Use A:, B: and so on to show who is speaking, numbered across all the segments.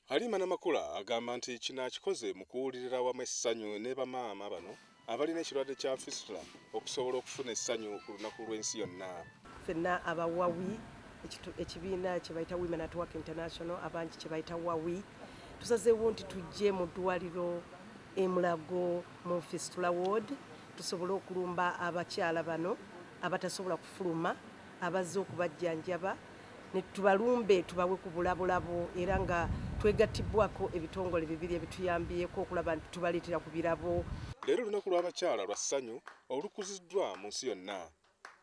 A: Halima Namakula agamba nti kino akikoze mu kuwulirira wamu essanyu ne bamaama bano abalina ekirwadde kya fistula okusobola okufuna essanyu ku lunaku lw'ensi yonna.
B: Ffenna aba WAWI, ekibiina kye bayita Women at Work International, abangi kye bayita WAWI, tusazeewo nti tujje mu ddwaliro e Mulago mu fistula ward tusobole okulumba abakyala bano abatasobola kufuluma abazze okubajjanjaba ne tubalumbe tubawe ku bulabulabo, era nga twegattibbwako ebitongole bibiri ebituyambyeko okulaba nti tubaleetera ku birabo.
A: Leero lunaku lw'abakyala lwa ssanyu olukuziddwa mu nsi yonna,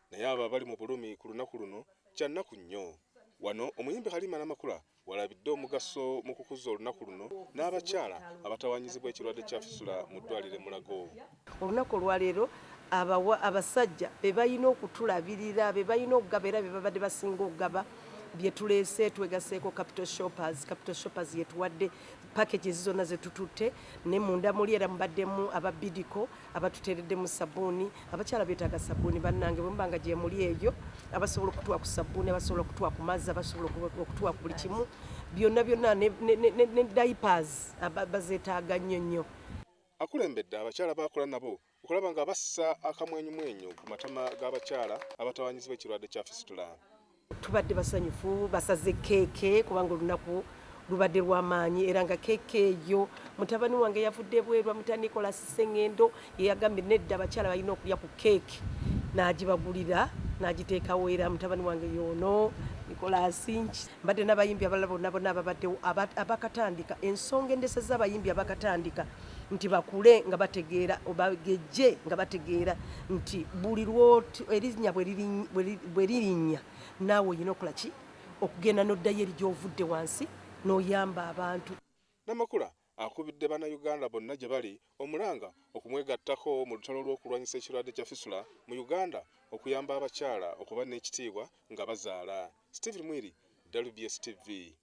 A: naye abo abali mu bulumi ku lunaku luno kya nnaku nnyo. Wano omuyimbi Halima Namakula walabidde omugaso mu kukuza olunaku luno n'abakyala abatawanyizibwa ekirwadde kya fisula mu ddwaliro e Mulago.
B: Olunaku olwaleero abasajja be balina okutulabirira, be balina okugaba, era be babadde basinga okugaba bye tuleese. Twegaseeko Capital Shoppers. Capital Shoppers yetuwadde packages zonna zetututte, ne munda muli era mubaddemu aba Bidiko abatuteereddemu sabbuuni. Abakyala beetaaga sabbuuni, bannange, bwe muba nga gye muli eyo, abasobola okutuwa ku sabbuuni, abasobola okutuwa ku mazzi, abasobola okutuwa ku buli kimu byonna byonna, ne diapers bazeetaaga nnyo nnyo.
A: Akulembedde abakyala baakola nabo okulaba nga bassa akamwenyumwenyu ku matama g'abakyala abatawanyizibwa ekirwadde kya fisitula.
B: Tubadde basanyufu, basaze keeke kubanga olunaku lubadde lw'amaanyi, era nga keeke eyo mutabani wange yavudde bweru, amuta Nicolas Sengendo, yeyagambye nedda, abakyala balina okulya ku keeke, n'agibagulira n'agiteekawo. Era mutabani wange yoono Nicolas. Mbadde n'abayimbi abalala bonna bonna ababaddewo abakatandika. Ensonga endeseza abayimbi abakatandika nti bakule nga bategeera, bagejje nga bategeera nti buli lwoti erinnya bwe lirinnya, naawe olina okukola ki? Okugenda n'oddayo eri gy'ovudde wansi n'oyamba abantu.
A: Namakula akubidde Bannayuganda bonna gye bali omulanga okumwegattako mu lutalo lw'okulwanyisa ekirwadde kya fisula mu Uganda, okuyamba abakyala okuba n'ekitiibwa nga bazaala. Stephen Mwiri, WBS TV.